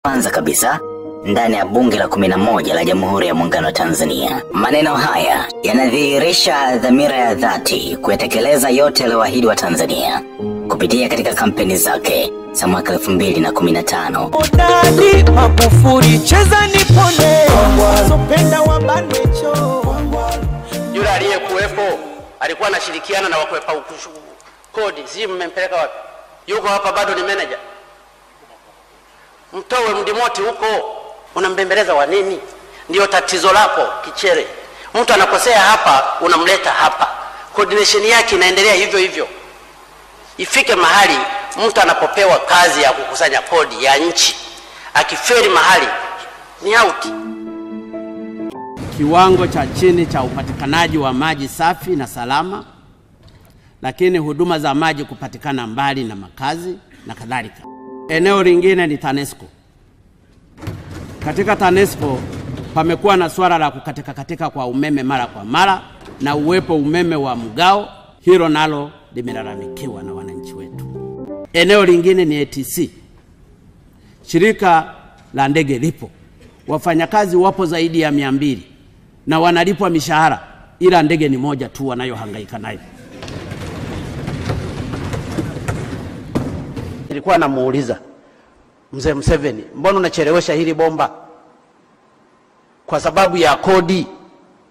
Kwanza kabisa ndani ya Bunge la 11 la Jamhuri ya Muungano wa Tanzania. Maneno haya yanadhihirisha dhamira ya dhati kuyatekeleza yote aliyoahidi wa Tanzania kupitia katika kampeni zake za mwaka 2015. Odadi Magufuli, cheza nipone, sopenda wabanecho. Yule aliyekuwepo alikuwa anashirikiana na wakwepa kodi, si mmempeleka wapi? Yuko hapa bado ni manager. Mtowe mdimoti huko, unambembeleza wa nini? Ndio tatizo lako kichere. Mtu anakosea hapa, unamleta hapa. Coordination yake inaendelea hivyo hivyo. Ifike mahali mtu anapopewa kazi ya kukusanya kodi ya nchi, akiferi mahali ni out. Kiwango cha chini cha upatikanaji wa maji safi na salama, lakini huduma za maji kupatikana mbali na makazi na kadhalika. Eneo lingine ni TANESCO. Katika TANESCO pamekuwa na swala la kukatika katika kwa umeme mara kwa mara na uwepo umeme wa mgao, hilo nalo limelalamikiwa na wananchi wetu. Eneo lingine ni ATC. Shirika la ndege lipo. Wafanyakazi wapo zaidi ya 200 na wanalipwa mishahara, ila ndege ni moja tu wanayohangaika nayo. Nilikuwa namuuliza Mzee Museveni, mbona unachelewesha hili bomba? Kwa sababu ya kodi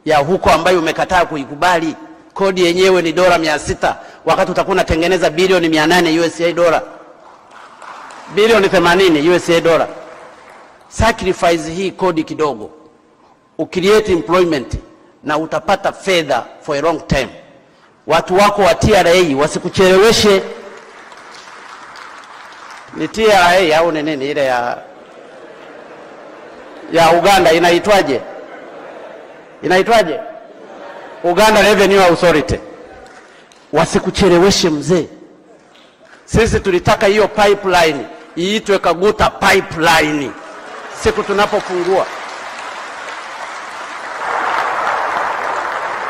ya huko ambayo umekataa kuikubali. Kodi yenyewe ni dola 600, wakati utakuwa unatengeneza bilioni 800 USA dola. Bilioni 80 USA dola. Sacrifice hii kodi kidogo, ucreate employment na utapata fedha for a long time. Watu wako wa TRA wasikucheleweshe. Ni TRA au ni nini ile ya Uganda inaitwaje? Inaitwaje? Uganda Revenue Authority. Wasikucheleweshe mzee. Sisi tulitaka hiyo pipeline iitwe Kaguta pipeline siku tunapofungua.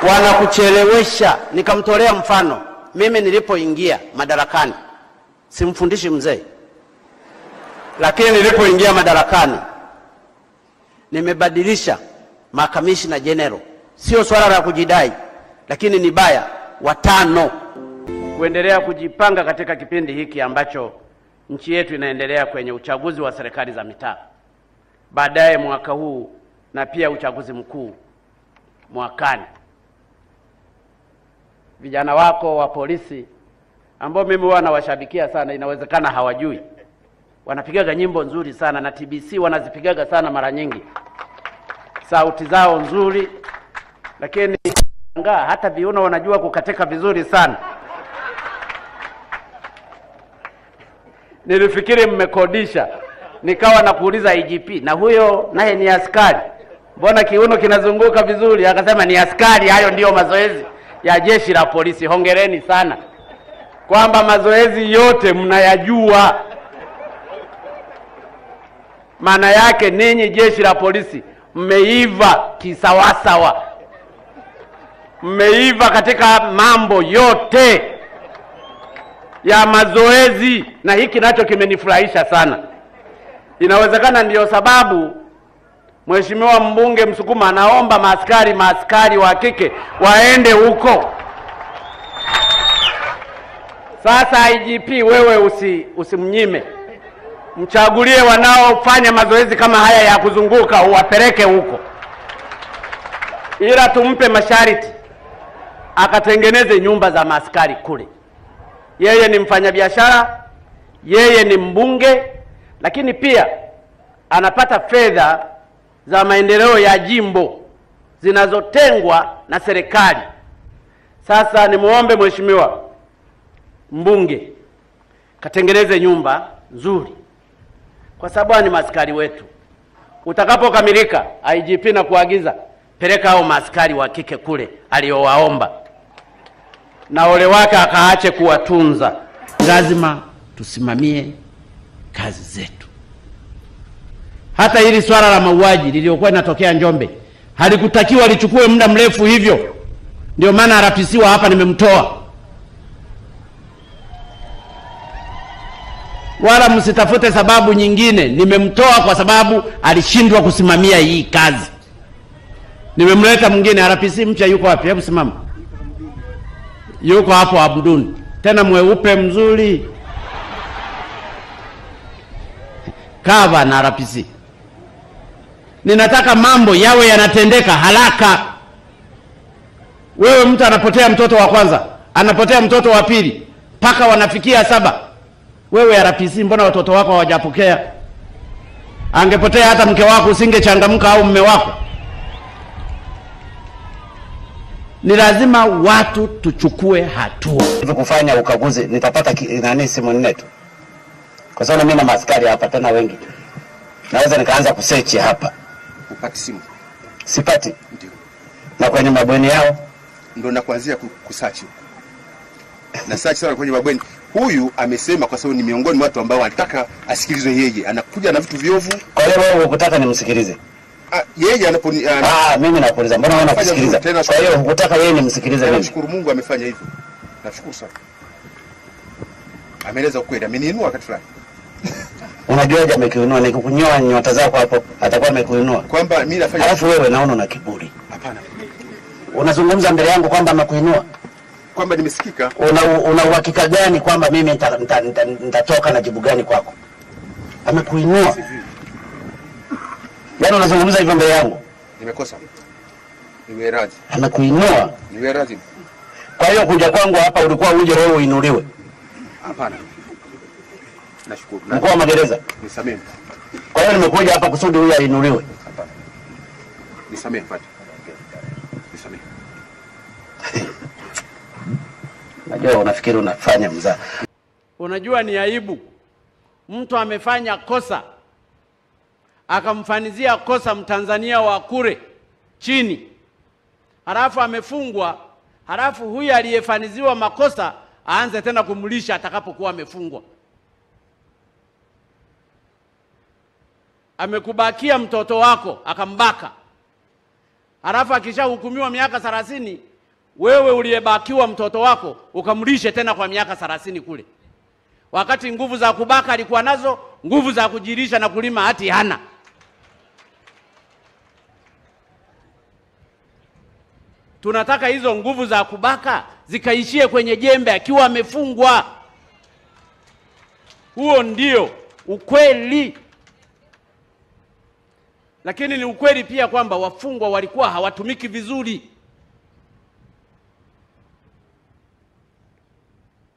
Wanakuchelewesha. Nikamtolea mfano, mimi nilipoingia madarakani, simfundishi mzee, lakini nilipoingia madarakani nimebadilisha makamishna general. Sio swala la kujidai, lakini ni baya 5 kuendelea kujipanga katika kipindi hiki ambacho nchi yetu inaendelea kwenye uchaguzi wa serikali za mitaa baadaye mwaka huu na pia uchaguzi mkuu mwakani. Vijana wako wa polisi ambao mimi huwa nawashabikia sana, inawezekana hawajui, wanapigaga nyimbo nzuri sana na TBC wanazipigaga sana mara nyingi, sauti zao nzuri, lakini hata viuno wanajua kukatika vizuri sana. Nilifikiri mmekodisha, nikawa nakuuliza IGP, na huyo naye ni askari, mbona kiuno kinazunguka vizuri? Akasema ni askari, hayo ndiyo mazoezi ya jeshi la polisi. Hongereni sana kwamba mazoezi yote mnayajua. Maana yake ninyi jeshi la polisi mmeiva kisawasawa, mmeiva katika mambo yote ya mazoezi, na hiki nacho kimenifurahisha sana. Inawezekana ndiyo sababu Mheshimiwa mbunge Msukuma anaomba maaskari wa kike waende huko. Sasa IGP, wewe usimnyime, mchagulie wanaofanya mazoezi kama haya ya kuzunguka, uwapeleke huko, ila tumpe masharti akatengeneze nyumba za maaskari kule. Yeye ni mfanyabiashara, yeye ni mbunge, lakini pia anapata fedha za maendeleo ya jimbo zinazotengwa na serikali. Sasa nimuombe Mheshimiwa mbunge katengeneze nyumba nzuri, kwa sababu ni maaskari wetu. Utakapokamilika, IGP na kuagiza peleka hao maaskari wa kike kule aliowaomba, na ole wake akaache kuwatunza. Lazima tusimamie kazi zetu. Hata hili swala la mauaji liliokuwa linatokea Njombe halikutakiwa lichukue muda mrefu hivyo. Ndio maana RPC wa hapa nimemtoa. Wala msitafute sababu nyingine. Nimemtoa kwa sababu alishindwa kusimamia hii kazi. Nimemleta mwingine RPC mpya, yuko wapi? Hebu simama. Yuko hapo Abduni. Tena mweupe mzuri. Kava na RPC. Ninataka mambo yawe yanatendeka haraka. Wewe mtu anapotea mtoto wa kwanza, anapotea mtoto wa pili, mpaka wanafikia 7. Wewe RPC, mbona watoto wako hawajapokea? Angepotea hata mke wako usingechangamka, au mume wako. Ni lazima watu tuchukue hatua. Hivi kufanya ukaguzi nitapata nani simu nne tu. Kwa sababu mimi na maaskari hapa tena wengi tu. Naweza nikaanza kusearch hapa. Upati simu? Sipati. Ndio. Na kwenye mabweni yao ndio na kuanzia kusearch huko. Na search sana kwenye mabweni. Huyu amesema kwa sababu ni miongoni mwa watu ambao walitaka asikilizwe yeye. Anakuja na vitu viovu. Kwa hiyo wewe ukutaka nimsikilize? Yeye anaponi mimi nakuuliza, mbona wewe unakusikiliza? Kwa hiyo hukutaka yeye nimsikilize mimi? Nashukuru Mungu amefanya hivyo. Nashukuru sana. Ameeleza ukweli, ameniinua wakati fulani. Unajuaje amekuinua? Nikukunyoa nyota zako hapo, atakuwa amekuinua. Kwamba mimi nafanya. Alafu wewe naona una kiburi. Hapana. Unazungumza mbele yangu kwamba amekuinua. Kwamba nimesikika. Una uhakika gani kwamba mimi nitatoka na jibu gani kwako? Amekuinua. Yaani unazungumza hivyo mbele yangu? Nimekosa. Niwe radhi. Amekuinua. Niwe radhi. Kwa hiyo kuja kwangu hapa ulikuwa uje wewe uinuliwe? Hapana. Nashukuru. Mkuu wa magereza. Nisamehe. Kwa hiyo nimekuja hapa kusudi huyu ainuliwe. Hapana. Nisamehe Fati. Nisamehe. Najua unafikiri unafanya mzaha. Unajua ni aibu. Mtu amefanya kosa, akamfanizia kosa Mtanzania wa kure chini, halafu amefungwa, halafu huyu aliyefaniziwa makosa aanze tena kumlisha atakapokuwa amefungwa. Amekubakia mtoto wako akambaka, halafu akishahukumiwa miaka 30, wewe uliyebakiwa mtoto wako ukamlishe tena kwa miaka 30 kule. Wakati nguvu za kubaka alikuwa nazo, nguvu za kujilisha na kulima hati hana. Tunataka hizo nguvu za kubaka zikaishie kwenye jembe akiwa amefungwa. Huo ndio ukweli. Lakini ni ukweli pia kwamba wafungwa walikuwa hawatumiki vizuri.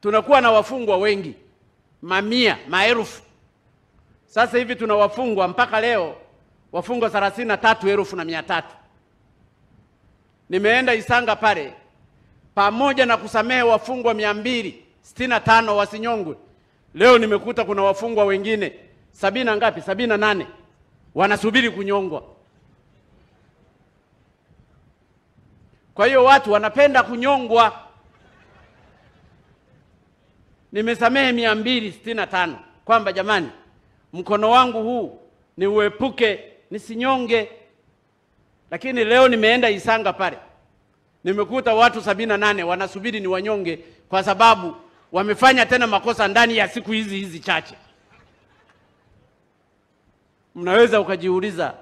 Tunakuwa na wafungwa wengi, mamia, maelfu. Sasa hivi tuna wafungwa mpaka leo wafungwa 33,300. Nimeenda Isanga pale, pamoja na kusamehe wafungwa 265 wasinyongwe, leo nimekuta kuna wafungwa wengine 70 na ngapi? 78 wanasubiri kunyongwa. Kwa hiyo watu wanapenda kunyongwa. Nimesamehe 265 kwamba jamani, mkono wangu huu ni uepuke nisinyonge. Lakini leo nimeenda Isanga pale, nimekuta watu 78 wanasubiri ni wanyonge kwa sababu wamefanya tena makosa ndani ya siku hizi hizi chache. Mnaweza ukajiuliza,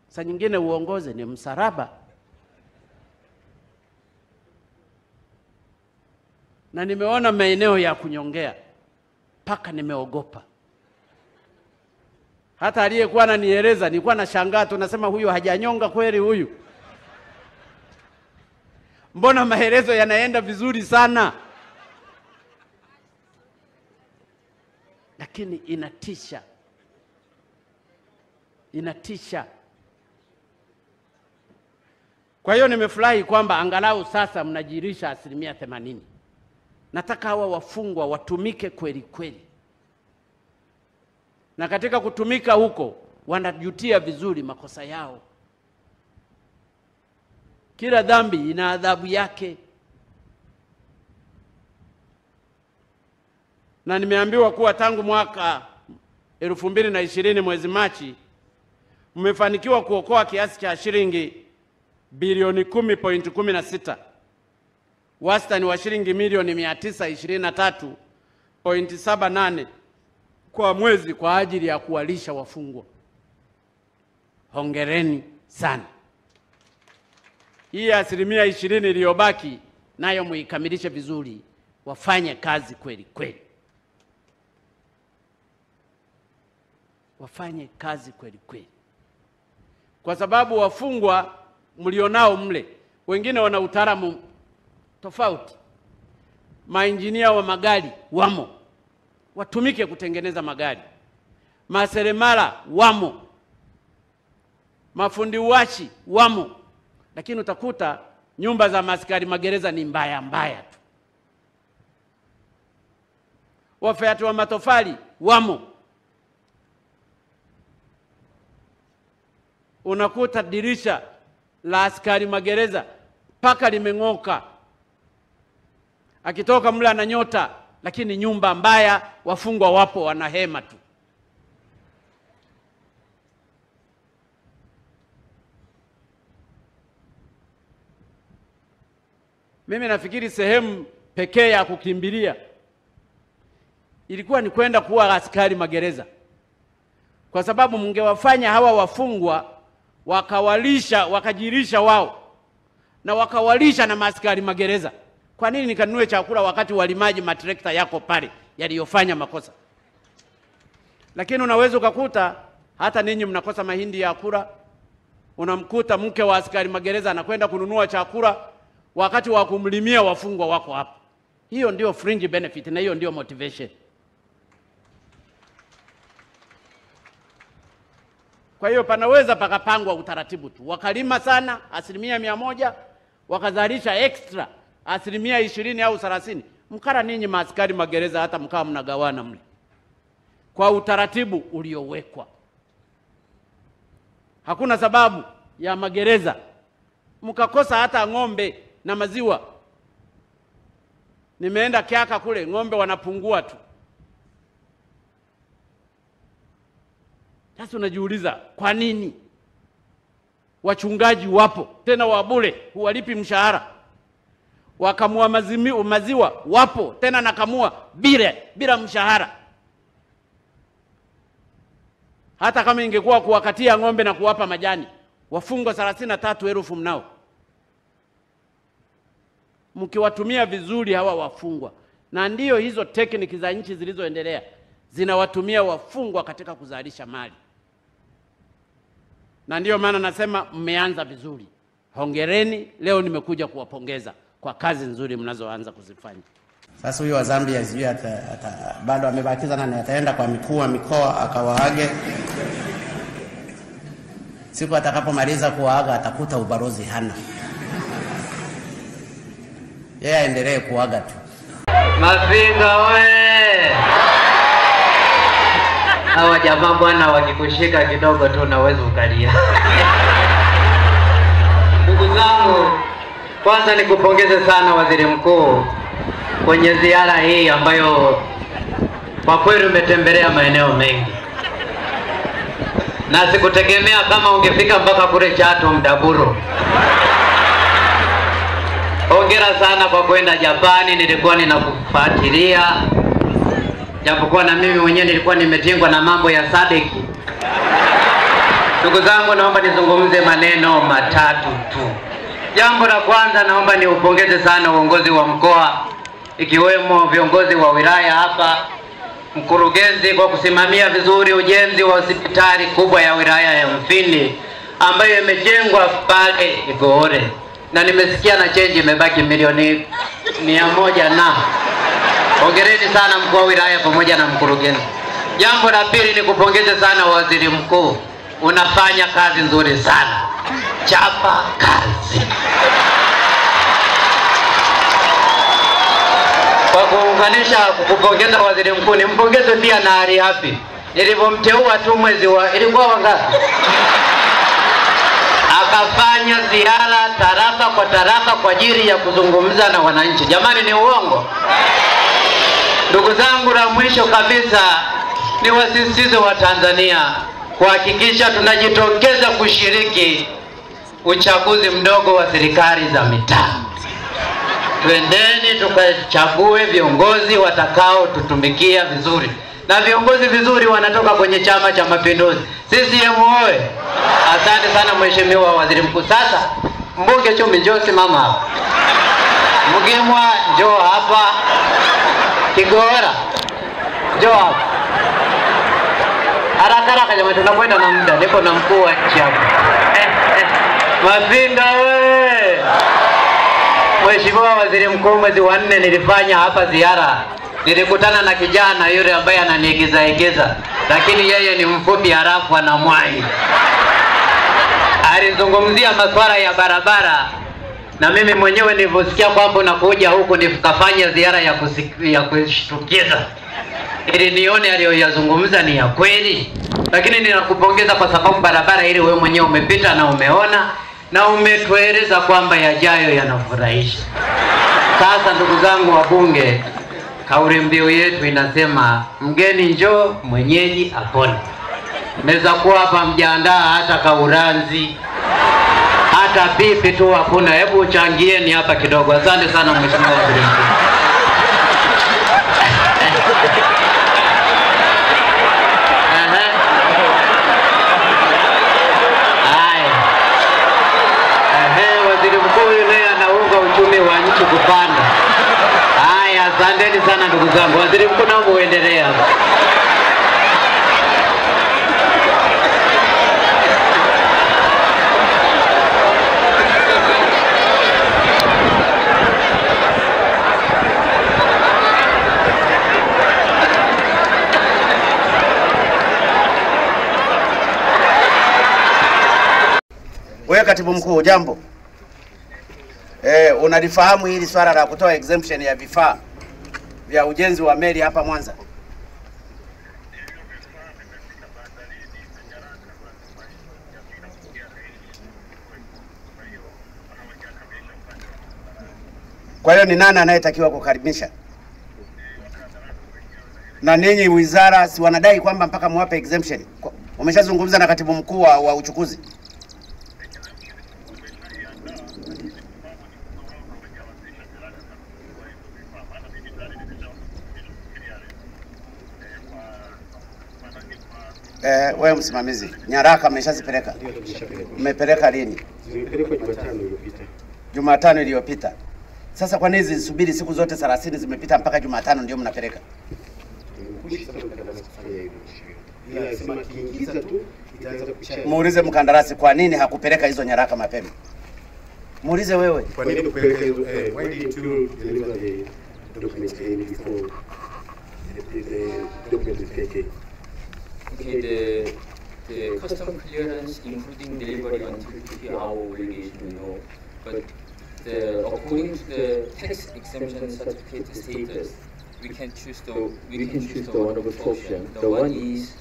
saa nyingine uongoze ni msalaba. Na nimeona maeneo ya kunyongea paka nimeogopa. Hata aliyekuwa ananieleza nilikuwa nashangaa tu, nasema huyu hajanyonga kweli huyu? Mbona maelezo yanaenda vizuri sana? Lakini inatisha. Inatisha. Kwa hiyo nimefurahi kwamba angalau sasa mnajirisha 80%. Nataka hawa wafungwa watumike kweli kweli. Na katika kutumika huko wanajutia vizuri makosa yao. Kila dhambi ina adhabu yake. Na nimeambiwa kuwa tangu mwaka 2020 mwezi Machi mmefanikiwa kuokoa kiasi cha shilingi bilioni 10.16, wastani wa shilingi milioni 923.78 kwa mwezi kwa ajili ya kuwalisha wafungwa. Hongereni sana. Hii 20% iliyobaki nayo muikamilishe vizuri, wafanye kazi kweli kweli. Wafanye kazi kweli kweli. Kwa sababu wafungwa mlionao mle, wengine wana utaalamu tofauti. Mainjinia wa magari wamo, watumike kutengeneza magari. Maseremala wamo, mafundi washi wamo. Lakini utakuta nyumba za maskari magereza ni mbaya mbaya tu. Wafyatu wa matofali wamo. Unakuta dirisha la askari magereza paka limeng'oka, akitoka mle ana nyota, lakini nyumba mbaya, wafungwa wapo wanahema tu. Mimi nafikiri sehemu pekee ya kukimbilia ilikuwa ni kwenda kuwa askari magereza, kwa sababu mngewafanya hawa wafungwa wakawalisha, wakajirisha wao na wakawalisha na maaskari magereza. Kwa nini nikanunue chakula wakati walimaji matrekta yako pale yaliyofanya makosa? Lakini unaweza ukakuta hata ninyi mnakosa mahindi ya kula. Unamkuta mke wa askari magereza anakwenda kununua chakula wakati wa kumlimia wafungwa wako hapo. Hiyo ndio fringe benefit na hiyo ndio motivation. Kwa hiyo panaweza pakapangwa utaratibu tu. Wakalima sana 100%, wakazalisha extra 20% au 30%. Mkara ninyi maaskari magereza hata mkawa mnagawana mle kwa utaratibu uliowekwa. Hakuna sababu ya magereza mkakosa hata ng'ombe na maziwa. Nimeenda Kiaka kule, ng'ombe wanapungua tu. Sasa unajiuliza kwa nini? Wachungaji wapo, tena wa bure, huwalipi mshahara. Wakamua maziwa wapo, tena nakamua bila mshahara. Hata kama ingekuwa kuwakatia ng'ombe na kuwapa majani, wafungwa 33,000 mnao. Mkiwatumia vizuri hawa wafungwa, na ndiyo hizo tekniki za nchi zilizoendelea zinawatumia wafungwa katika kuzalisha mali. Na ndiyo maana nasema mmeanza vizuri. Hongereni, leo nimekuja kuwapongeza kwa kazi nzuri mnazoanza kuzifanya. Sasa huyu wa Zambia sijui bado amebakiza nani, ataenda kwa mikuu wa mikoa akawaage. Siku atakapomaliza kuwaaga atakuta ubalozi hana. Yeye aendelee kuaga tu. Mafinga we! Hawa jamaa bwana wakikushika kidogo tu unaweza ukalia. Ndugu zangu, kwanza nikupongeze sana Waziri Mkuu kwenye ziara hii ambayo kwa kweli umetembelea maeneo mengi. Na sikutegemea kama ungefika mpaka kule Chato Mdaburo. Hongera sana kwa kwenda Japani, nilikuwa ninakufuatilia. Japokuwa na mimi mwenyewe nilikuwa nimetingwa na mambo ya SADC. Ndugu zangu, naomba nizungumze maneno matatu tu. Jambo la kwanza, naomba niupongeze sana uongozi wa mkoa, ikiwemo viongozi wa wilaya hapa, mkurugenzi kwa kusimamia vizuri ujenzi wa hospitali kubwa ya wilaya ya Mfindi ambayo imejengwa pale Igore. Na nimesikia na change imebaki milioni 100 na. Hongereni sana mkuu wa wilaya pamoja na mkurugenzi. Jambo la pili ni kupongeze sana Waziri Mkuu. Unafanya kazi nzuri sana. Chapa kazi. Kwa kuunganisha kukupongeza Waziri Mkuu, nimpongeze pia na Ali Hapi. Nilipomteua tu mwezi wa ilikuwa wangapi? Akafanya ziara tarafa kwa tarafa kwa ajili ya kuzungumza na wananchi. Jamani, ni uongo? Ndugu zangu, la mwisho kabisa ni wasisitize wa Tanzania kuhakikisha tunajitokeza kushiriki uchaguzi mdogo wa serikali za mitaa. Twendeni tukachague viongozi watakao tutumikia vizuri. Na viongozi vizuri wanatoka kwenye Chama cha Mapinduzi. CCM oye! Asante sana Mheshimiwa Waziri Mkuu. Sasa mbunge Chumi, njoo simama hapa. Mgemwa njoo hapa. Kigora njoo hapa. Haraka haraka jamani, tunakwenda na muda. Niko na mkuu wa nchi hapa. Mafinga we! Mheshimiwa Waziri Mkuu, mwezi wa 4 nilifanya hapa ziara. Nilikutana na kijana yule ambaye ananiigiza igiza, lakini yeye ni mfupi halafu ana mwai. Alizungumzia masuala ya barabara, na mimi mwenyewe nilivyosikia kwamba unakuja huku nikafanya ziara ya kushtukiza ili nione aliyoyazungumza ni ya kweli. Lakini ninakupongeza kwa sababu barabara ile wewe mwenyewe umepita na umeona na umetueleza kwamba yajayo yanafurahisha. Sasa ndugu zangu wabunge, kauli mbiu yetu inasema mgeni njoo mwenyeji apone. Meza kuwa hapa mjaandaa hata kauranzi, hata pipi tu hakuna. Hebu changieni hapa kidogo. Asante sana Mheshimiwa Waziri Mkuu. Waziri Mkuu huyu naye anaunga uchumi wa nchi kupanda. Haya, asanteni sana ndugu zangu. Waziri Mkuu, naomba uendelee hapa. Wewe Katibu Mkuu, jambo. Unalifahamu hili swala la kutoa exemption ya vifaa vya ujenzi wa meli hapa Mwanza? Kwa hiyo ni nani anayetakiwa kukaribisha? Na ninyi wizara si wanadai kwamba mpaka muwape exemption? Umeshazungumza na Katibu Mkuu wa uchukuzi? Wewe msimamizi, nyaraka mmeshazipeleka? Mmepeleka lini? Zimepelekwa Jumatano iliyopita. Jumatano iliyopita. Sasa kwa nini zisubiri siku zote 30 zimepita mpaka Jumatano ndio mnapeleka? Muulize mkandarasi kwa nini hakupeleka hizo nyaraka mapema. Muulize wewe. Kwa nini kupeleka hizo? Why didn't you deliver the documents before the document is taken? Okay, the custom clearance, including delivery until to our obligation, we know. But according to the tax exemption certificate status, we can choose the one of the two options. The one is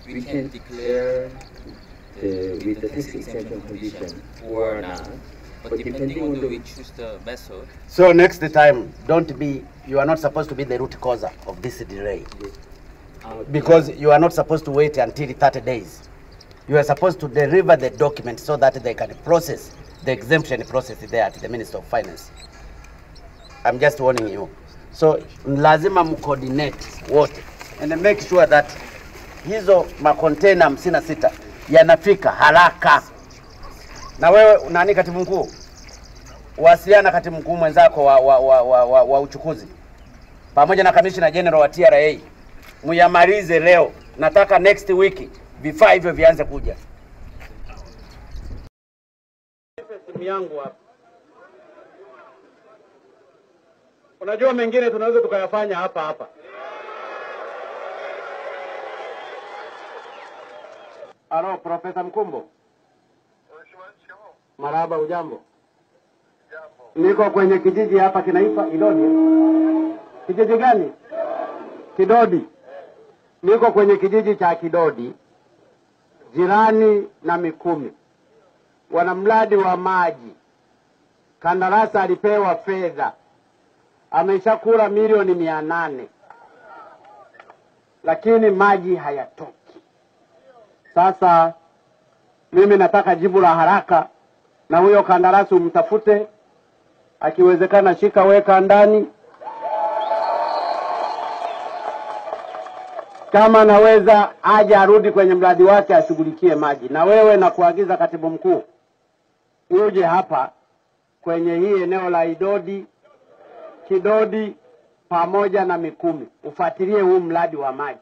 we can declare with the tax exemption condition or not. But depending on the we choose the method. So next time, don't be, you are not supposed to be the root causer of this delay. Because you are not supposed to wait until 30 days. You are supposed to deliver the document so that they can process the exemption process there at the Minister of Finance. I'm just warning you. So lazima mcoordinate wote and make sure that hizo makontena 56 yanafika haraka. Na wewe nani Katibu Mkuu? Wasiliana Katibu Mkuu mwenzako wa uchukuzi pamoja na Commissioner General wa TRA. Muyamalize leo. Nataka next week vifaa hivyo vianze kuja. Simu yangu hapa. Unajua mengine tunaweza tukayafanya hapa hapa. Halo, Profesa Mkumbo. Marhaba, ujambo? Jambo. Niko kwenye kijiji hapa kinaitwa Idodi. Kijiji gani? Kidodi. Niko kwenye kijiji cha Kidodi, jirani na Mikumi. Wana mradi wa maji. Kandarasi alipewa fedha, ameshakula milioni 800, lakini maji hayatoki. Sasa mimi nataka jibu la haraka, na huyo kandarasi umtafute, akiwezekana shika weka ndani. Kama anaweza aje arudi kwenye mradi wake ashughulikie maji. Na wewe na kuagiza katibu mkuu uje hapa kwenye hii eneo la Idodi, Kidodi pamoja na Mikumi, ufuatilie huu mradi wa maji.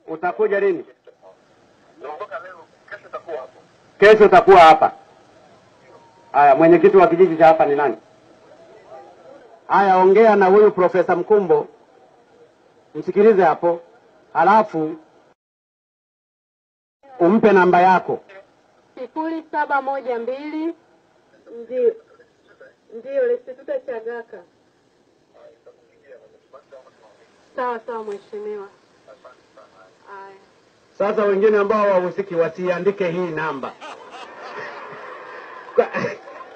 Utakuja lini? Kesho utakuwa hapa. Haya, mwenyekiti wa kijiji cha hapa ni nani? Haya, ongea na huyu Profesa Mkumbo, msikilize hapo, halafu umpe namba yako. 0712 ndio Restituta Chagaka. Sawa sawa mheshimiwa. Haya. Sasa wengine ambao wahusiki wasiandike hii namba.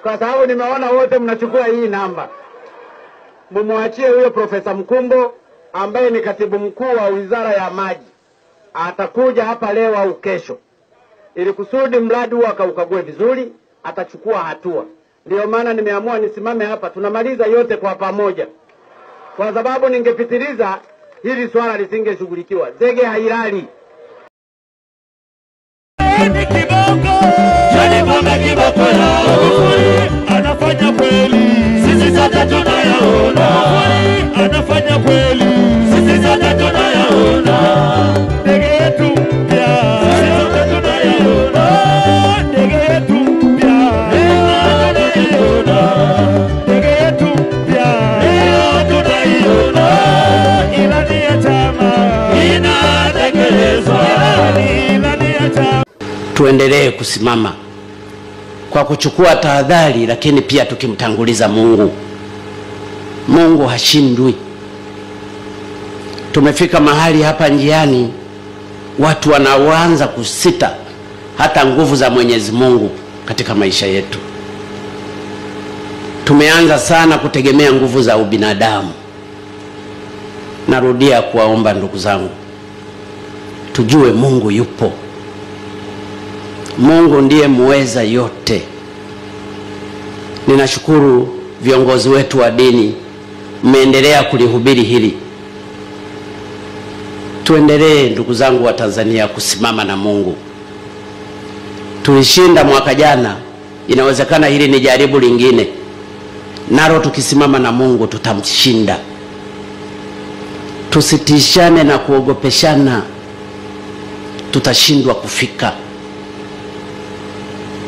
Kwa sababu nimeona wote mnachukua hii namba. Mumwachie huyo Profesa Mkumbo ambaye ni katibu mkuu wa Wizara ya Maji. Atakuja hapa leo au kesho, ili kusudi mradi huu akaukague vizuri, atachukua hatua. Ndio maana nimeamua nisimame hapa, tunamaliza yote kwa pamoja. Kwa sababu ningepitiliza hili swala lisingeshughulikiwa. Zege hailali. Anafanya kweli, sisi sote tunayaona. Anafanya kweli, sisi sote tunayaona. Ndege yetu mpya, sisi sote tunayaona. Ndege yetu mpya, tunaiona. Ndege yetu mpya, tunaiona. Ilani ya chama inatekelezwa. Ilani ya chama. Tuendelee kusimama kwa kuchukua tahadhari, lakini pia tukimtanguliza Mungu. Mungu hashindwi. Tumefika mahali hapa njiani watu wanaanza kusita hata nguvu za Mwenyezi Mungu katika maisha yetu. Tumeanza sana kutegemea nguvu za ubinadamu. Narudia kuwaomba ndugu zangu, tujue Mungu yupo. Mungu ndiye muweza yote. Ninashukuru viongozi wetu wa dini, mmeendelea kulihubiri hili. Tuendelee ndugu zangu wa Tanzania kusimama na Mungu. Tulishinda mwaka jana, inawezekana hili ni jaribu lingine. Nalo tukisimama na Mungu tutamshinda. Tusitishane na kuogopeshana, tutashindwa kufika.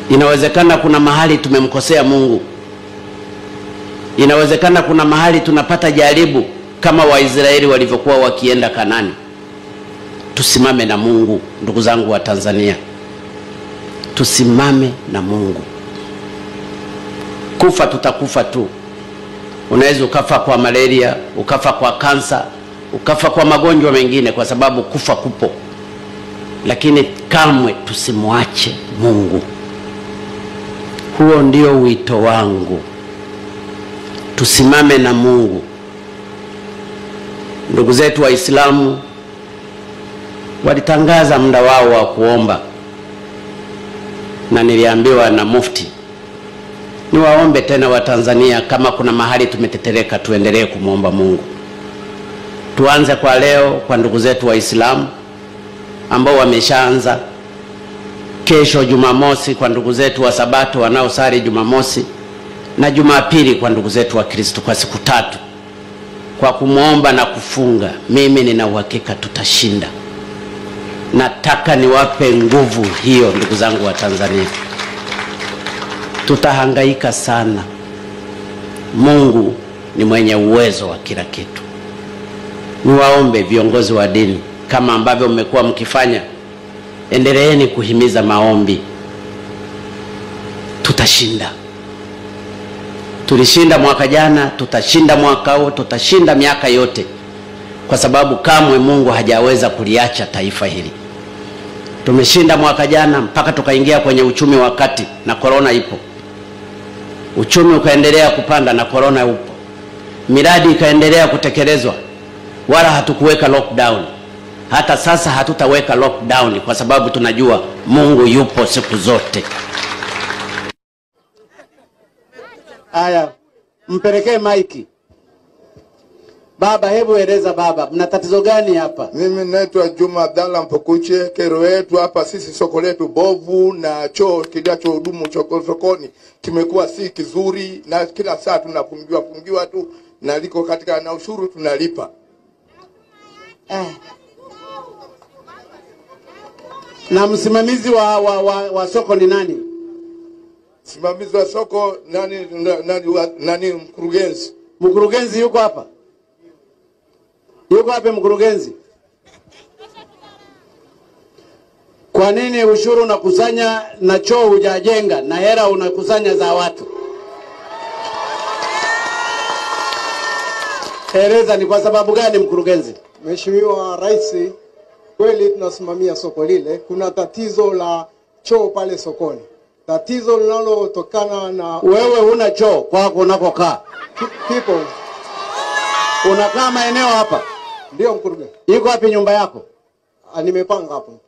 Inawezekana kuna mahali tumemkosea Mungu. Inawezekana kuna mahali tunapata jaribu kama Waisraeli walivyokuwa wakienda Kanani. Tusimame na Mungu ndugu zangu wa Tanzania. Tusimame na Mungu. Kufa tutakufa tu. Unaweza ukafa kwa malaria, ukafa kwa kansa, ukafa kwa magonjwa mengine, kwa sababu kufa kupo. Lakini kamwe tusimwache Mungu. Huo ndio wito wangu. Tusimame na Mungu. Ndugu zetu Waislamu walitangaza muda wao wa kuomba, na niliambiwa na mufti niwaombe tena wa Tanzania, kama kuna mahali tumetetereka tuendelee kumuomba Mungu. Tuanze kwa leo kwa ndugu zetu Waislamu ambao wameshaanza. Kesho Jumamosi kwa ndugu zetu wa Sabato wanaosali Jumamosi, na Jumapili kwa ndugu zetu wa Kristo, kwa siku tatu, kwa kumuomba na kufunga. Mimi nina uhakika tutashinda. Nataka niwape nguvu hiyo ndugu zangu wa Tanzania. Tutahangaika sana. Mungu ni mwenye uwezo wa kila kitu. Niwaombe viongozi wa dini, kama ambavyo mmekuwa mkifanya, endeleeni kuhimiza maombi. Tutashinda. Tulishinda mwaka jana, tutashinda mwaka huu, tutashinda miaka yote. Kwa sababu kamwe Mungu hajaweza kuliacha taifa hili. Tumeshinda mwaka jana mpaka tukaingia kwenye uchumi wa kati na corona ipo. Uchumi ukaendelea kupanda na corona upo. Miradi ikaendelea kutekelezwa. Wala hatukuweka lockdown. Hata sasa hatutaweka lockdown kwa sababu tunajua Mungu yupo siku zote. Aya, mpelekee maiki. Baba, hebu eleza baba, mna tatizo gani hapa? Mimi naitwa Juma Abdalla Mpokuche. Kero yetu hapa sisi, soko letu bovu na choo kinachohudumu sokoni kimekuwa si kizuri, na kila saa tunafungiwa fungiwa tu, na liko katika na ushuru tunalipa. Na msimamizi wa soko ni nani? Msimamizi wa soko nani? Mkurugenzi. Mkurugenzi yuko hapa? Yuko hapa mkurugenzi? Kwa nini ushuru unakusanya na choo hujajenga na hela unakusanya za watu? Eleza ni kwa sababu gani mkurugenzi? Mheshimiwa Rais, kweli tunasimamia soko lile. Kuna tatizo la choo pale sokoni. Tatizo linalotokana na... Wewe huna choo kwako unakokaa? Kipo. Unakaa maeneo hapa? Ndio mkurugenzi. Iko wapi nyumba yako? Nimepanga hapo.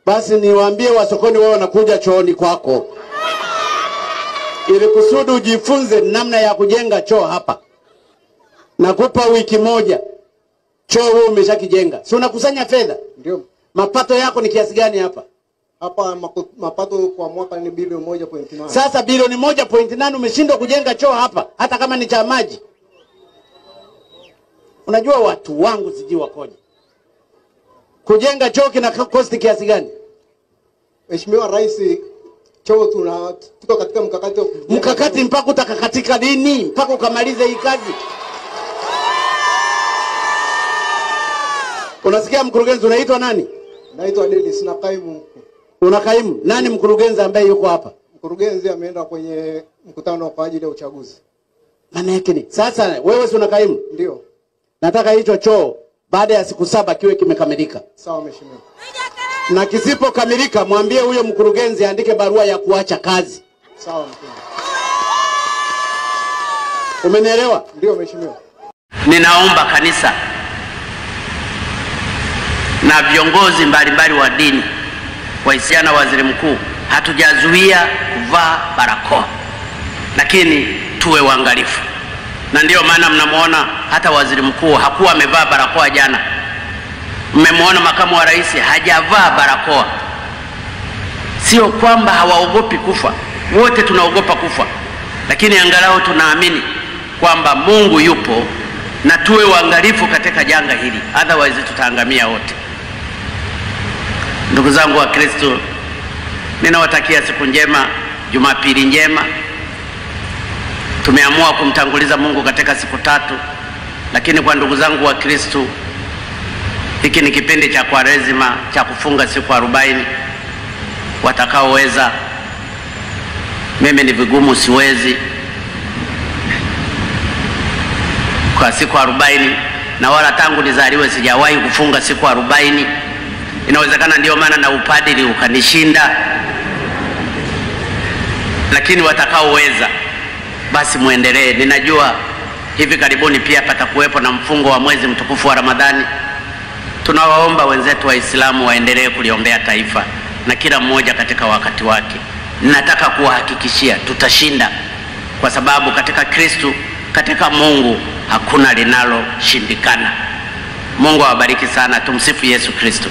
Basi niwaambie wa sokoni wao wanakuja chooni kwako, ili kusudi ujifunze namna ya kujenga choo hapa. Nakupa wiki moja. Choo wewe umeshakijenga. Si unakusanya fedha? Ndio. Mapato yako ni kiasi gani hapa? Hapa mapato kwa mwaka ni bilioni 1.8. Sasa bilioni 1.8 umeshindwa kujenga choo hapa, hata kama ni cha maji. Unajua watu wangu sijui wakoje. Kujenga choo kina cost kiasi gani? Mheshimiwa Rais, choo tuko katika mkakati wa kujenga. Mkakati mpaka utakakatika lini? Mpaka ukamalize hii kazi. Unasikia mkurugenzi, unaitwa nani? Naitwa Dennis na kaimu. Una kaimu? Nani mkurugenzi ambaye yuko hapa? Mkurugenzi ameenda kwenye mkutano kwa ajili ya uchaguzi. Maana yake ni sasa wewe si una kaimu? Ndio. Nataka hicho choo baada ya siku 7 kiwe kimekamilika. Sawa mheshimiwa. Na kisipokamilika mwambie huyo mkurugenzi aandike barua ya kuacha kazi. Sawa mheshimiwa. Umenielewa? Ndio mheshimiwa. Ninaomba kanisa na viongozi mbalimbali wa dini waisiana waziri mkuu, hatujazuia kuvaa barakoa, lakini tuwe waangalifu. Na ndio maana mnamuona hata waziri mkuu hakuwa amevaa barakoa jana. Mmemwona makamu wa rais hajavaa barakoa. Sio kwamba hawaogopi kufa, wote tunaogopa kufa, lakini angalau tunaamini kwamba Mungu yupo na tuwe waangalifu katika janga hili, otherwise tutaangamia wote. Ndugu zangu wa Kristo, ninawatakia siku njema, Jumapili njema. Tumeamua kumtanguliza Mungu katika siku 3, lakini kwa ndugu zangu wa Kristo, hiki ni kipindi cha Kwaresima cha kufunga siku 40. Watakaoweza, mimi ni vigumu, siwezi kwa siku 40, na wala tangu nizaliwe sijawahi kufunga siku 40. Inawezekana ndio maana na upadili ukanishinda. Lakini watakaoweza basi muendelee. Ninajua hivi karibuni pia patakuwepo na mfungo wa mwezi mtukufu wa Ramadhani. Tunawaomba wenzetu Waislamu waendelee kuliombea taifa na kila mmoja katika wakati wake. Nataka kuwahakikishia tutashinda, kwa sababu katika Kristo, katika Mungu hakuna linaloshindikana. Mungu awabariki sana. Tumsifu Yesu Kristo.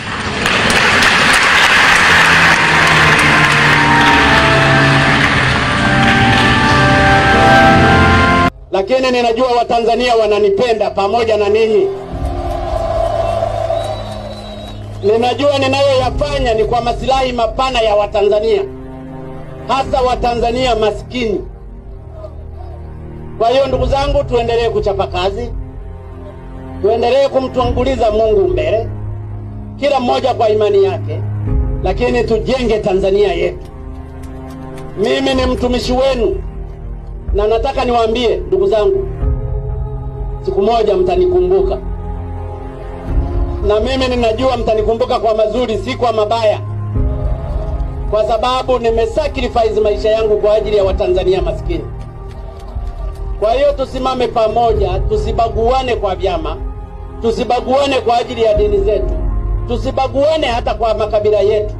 Lakini ninajua Watanzania wananipenda pamoja na ninyi. Ninajua ninayoyafanya ni kwa maslahi mapana ya Watanzania, hasa Watanzania maskini. Kwa hiyo ndugu zangu, tuendelee kuchapa kazi, tuendelee kumtanguliza Mungu mbele, kila mmoja kwa imani yake, lakini tujenge Tanzania yetu. Mimi ni mtumishi wenu, na nataka niwaambie ndugu zangu, siku moja mtanikumbuka. Na mimi ninajua mtanikumbuka kwa mazuri, si kwa mabaya, kwa sababu nimesacrifice maisha yangu kwa ajili ya Watanzania maskini. Kwa hiyo tusimame pamoja, tusibaguane kwa vyama, tusibaguane kwa ajili ya dini zetu, tusibaguane hata kwa makabila yetu.